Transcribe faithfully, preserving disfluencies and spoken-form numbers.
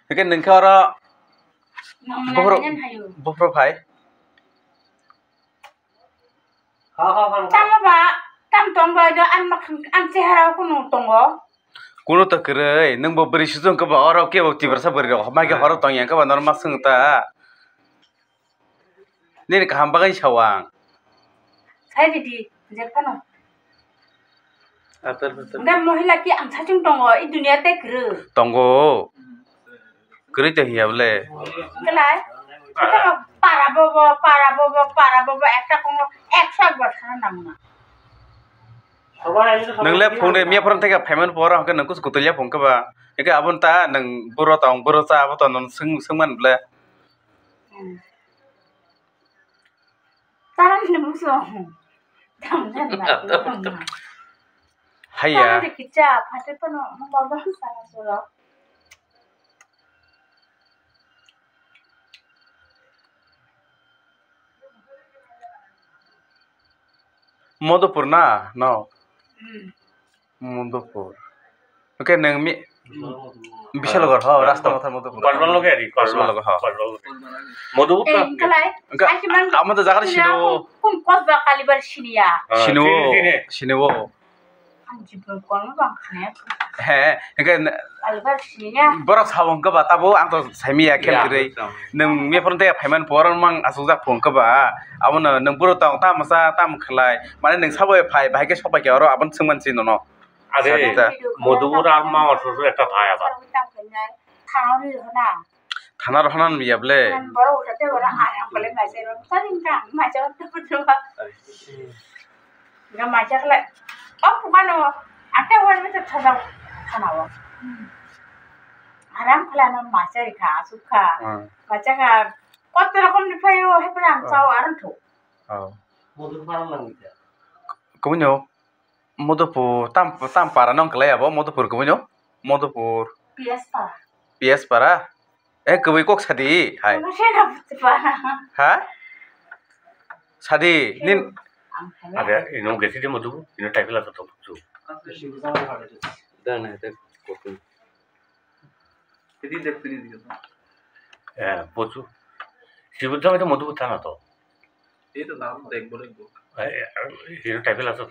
Hingke ningkhe oro Nang buphuru, nang hayo. Buphuru phai. Tamo ba, tam tong ba, do ang makhang, ang chehara o kunu tongo. Kunu to kwrwi, nwng bo bwrwi sujung khe ba oro kebo Tiprasa bwrwi rok, homa khe horo tong yang khe ba norok ma swng ta. Nini kaham bagwi sao ang. Sai di di, je phano. Atar, atar. Nda mohila ki ang sachung tongo, i dunia te kwrwi. Tongo. Kwrwi to hiya bole. Kelai. Para bobo, para bobo, para bobo, ekta kongo ekso ek bor sana nangna. Nwngle phone de miya phone theke payment pora hwnkhe nang kus kutulya phone khe ba. Eke abon ta nang boro tong, boro cha abo to nang swng, swngman bole. Hmm. Tara ni muso. Tang jan na. Haiya. Tara de kicha, phate pano, mo baba sana sura. Modopur na, no? Hmm. Modopur. Oke, nang mi, Bishalnagar, ho, rasta motha Modopur. Kosbal loge ari, Kosbal loge, ho. Kosbal loge. Modopur. Eh, kalai. Oke, amo to jaga sino. Kun kosba kalibar sinia. Sino, sini, sini. Sino. Ang jibon kono bang khne. He, hingke n-, Albar sini ya. Borok sabo hingke ba tabo ang to saimiya khe kwrwi. Nwng miya phone tei phaiman poro mang asukjak phone khe ba. Abono nwng boro tong tamo sa tamo khlai. Mane nwng sabo phai bahai khe sok pai khe oro aboni swngman si nono. Ade, sadi ta. Modopur ar ma oso ekta thai aba. Thana rw hana nw ya ble. Borok uta tei borok ayang bole maisa rw. Tadi ka maisa rw tei borok. Nga maisa khle. O pukano. Ate wal mete thana thana o. Aram khle ano maisa rikha asuk kha. Hmm. Maisa kha. Kotto rokom ni phaio hepra ang chao aram thu. Oh. Modopur para nang ita. Kumunyo. Modopur, tam, tam para nong kelai abo, Modopur kumunyo? Modopur. P S para. P S para? Eh, kubui kok sadi, hai. Ano siya na buti para. Ha? Sadi, nin. Ang kaya. Ada, ino gesi di Modopur, ino type la to tu. Dan, eh, te, kopi. Pidi de, pidi de. Eh, bochu. Sibu jang itu Modopur thana to. Itu nam dek boleh bu. Eh, eh, ino type la to.